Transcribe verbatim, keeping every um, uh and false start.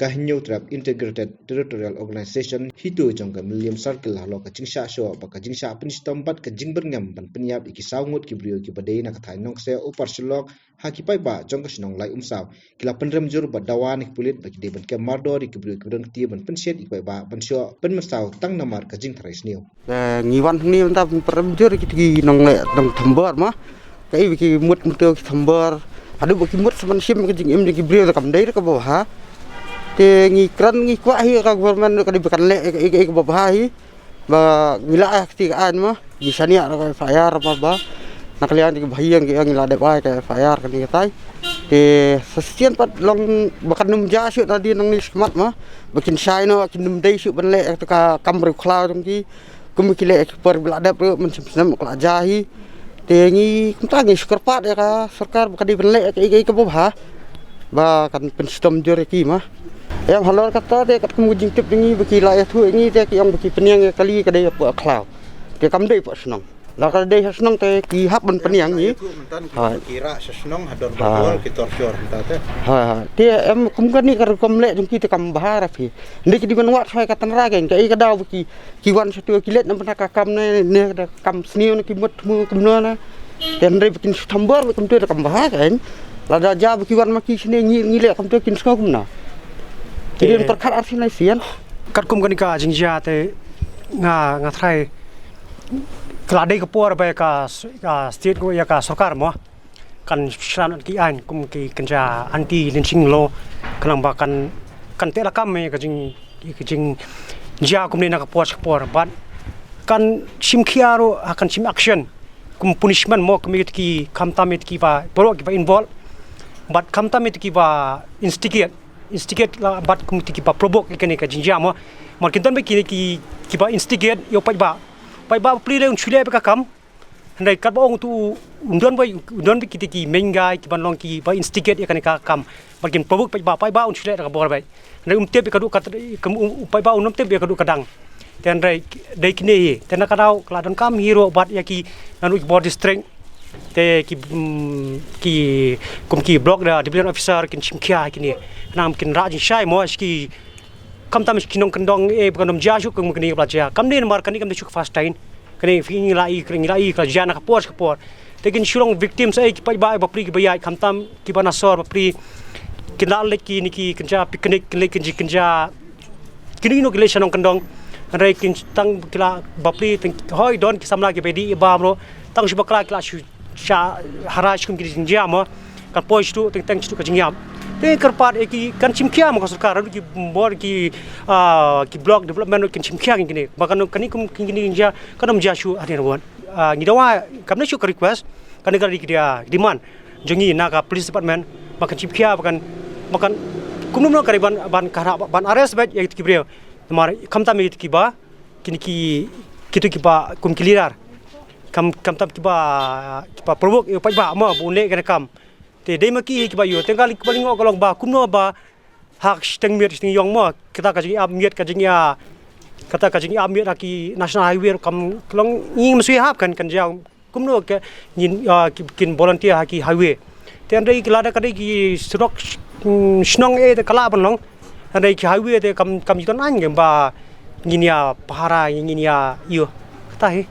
Ka Hynñiewtrep Integrated Territorial Organization HITO jong ka Mylliem Circle halor ka jingshah shoh bad ka jingshah pynshitom bad ka jingbyrngem ban pynïap ïa ki saw ngut ki briew kiba dei na ka thaiñ Nongkseh, u Parshillok, ha ki paidbah jong ka shnong Laitumsaw. Ki la pynrem jur bad dawa na ki pulit ba ki dei ban kem mardor ïa ki briew kiba don kti ban pynshet ïa ki paidbah ban shoh pynmynsaw tang namar ka jingtharai sniew. Eh, ngi wan hangne mynta pynrem jur ïa ki nongleh nongthambor ma. Kaei ba ki mut mynta ki thambor. Haduh ba ki mut sa ban shim ka jingim jong ki briew te kam dei da kaba bha. Te ngi kren ngi kwah hi ka government ka dei ba kan leh kaei kaei kaba bha hi. Ba ngi la ai kti ka aiñ ma, ngi shaniah ruh ka F I R ma ba. Na ka liang jong ki bahaïing ki ïa ngi la dep ai ka F I R kane katai. Te sa shisien pat long ba kan ym jia shuh na dien nangne shakhmat ma. Ba kin shai noh, kin ym dei shuh ban leh ïa ka kam riewkhlaw jong ki. Kum ki leh ïa ki por ba la dep ruh mynshem snem ka la jia hi. Te ngi kumta ngi shu kyrpad ïa ka sorkar ba ka dei ban leh ïa kaei kaei kaba bha. Ba kan pynshitom jur ïa ki ma. Em halor kata te katkum ka jingtip jong ngi ba ki la ïathuh ïa ngi te ki ong ba ki pynïeng ïa kali ka dei hapoh khlaw. Te kam dei hapoh shnong. Lada ka dei ha shnong te ki hap ban pynïeng ïa ngi. Hooid. Ki rah sha shnong ha dor ba dor ki torture mynta te. Hooid, hooid. Te em kum kane ka rukom leh jong ki te kam bha ruh phi. Hynrei ki dei ban wad shuwa ïa ka tynrai kein kaei ka daw ba ki Ki wan shatu ki leit na bynta ka kam ne, ne da kam sniew ne ki mut thmu kumno ne. Te hynrei ba kin shu thambor ba kumtu da kam bha kein. Lada jia ba ki wan ma ki shane ngi, ngi leh kumtu kin sngew kumno. Ki dei pyrkhat arsien lai sien. Katkum kane ka jingjia te nga, nga tharai ka la dei ka por ba ka s-, ka state ko ïa ka sorkar mo. Kan shna ki aiñ kum ki kynja anti lynching law, khnang ba kan, kan teh lakam ïa ka jing, ïa ka jingjia kumne na ka por sha ka por bad kan shim khia ruh ha kan shim action kum punishment mo kum ïa ki khamtam ïa ki ba baroh ki ba involve bad khamtam ïa ki ba instigate, instigate la bad kum ïa ki ba provoke ïa kane ka jingjia mo. Mar kin don ba ki, ki, ki ba instigate ïa u paidbah, paidbah pli le un shu leh ba ka kam. Hynrei katba ong tu u don bai, u don bai kita ki main guy ki ban long ki ba instigate ïa kane ka kam. Ba kin pabuk paidbah, paidbah un shu leh da ka bor bai. Hynrei um tip ïa ka duk ka, um, um, paidbah um tip ïa ka duk ka dang. Te hynrei dei kine hi. Te na ka daw ka la donkam hi ruh bad ïa ki naduh ki bor district. Te ki, mm, ki kum ki block da development officer kin shim khia kine. Khnang kin rah jingshai mo ki khamtam ki nongkyndong eh ba kan ym jia shuh kum kane ba la jia. Kam dei namar kane kam dei shuh ka first time. Kane phi ngi la i, kane ngi la i ka jia na ka por sha ka por. Te kin shu long victims eh ki paidbah eh bapli ki ba ïaid khamtam ki ba na sor bapli. Kin la leit kine ki kynja picnic, kin leit kynji kynja. Kine kino ki leit sha nongkyndong. Hynrei kin tang ki la bapli tang hoi don ki samla ki ba dih i bam ruh. Tang shu bakla ki la shu sha hara shu kum ki jingjia mo. Kan poi shu teng teng shu ka jingïap. Te kyrpad eh ki kan shim khia mo ka sorkar ruh ki bor ki, ah, ki block development ruh kin shim khia kine. Ba kan kane kum kine jingjia kan ym jia shuh hadien ruh. Ah, ngi dawa kam ne shu ka request kane ka ri ki dia demand jong ngi na ka police department ba kan shim khia ba kan, ba kan kumno kumno ka ri ban, ban ka ra-, ban arrest bad ïa ki briew. Namar khamtam ïa ki ba kine ki, kitu ki ba kum ki leader. Kam, khamtam ki ba, ki ba provoke ïa u paidbah mo ba un leh kane kam. Te dei ma ki ki ba ïoh te ka li, ki ba lyngngoh ka long ba kumno ba ha ka shiteng miet shiteng ïong mo. Kata ka jingïap miet ka jingïa, kata ka jingïap miet ha ki national highway kam ka long ngi mynshuwa hap kan, kan jia kumno ka ngin, ah, ki, kin volunteer ha ki highway. Te hynrei ki lada ka dei ki surok, mm, shnong eh te ka lah ban long. Hynrei ki highway te kam, kam ju don aiñ ba ngin ïa pahara ngin ïa ïoh. Kata hi.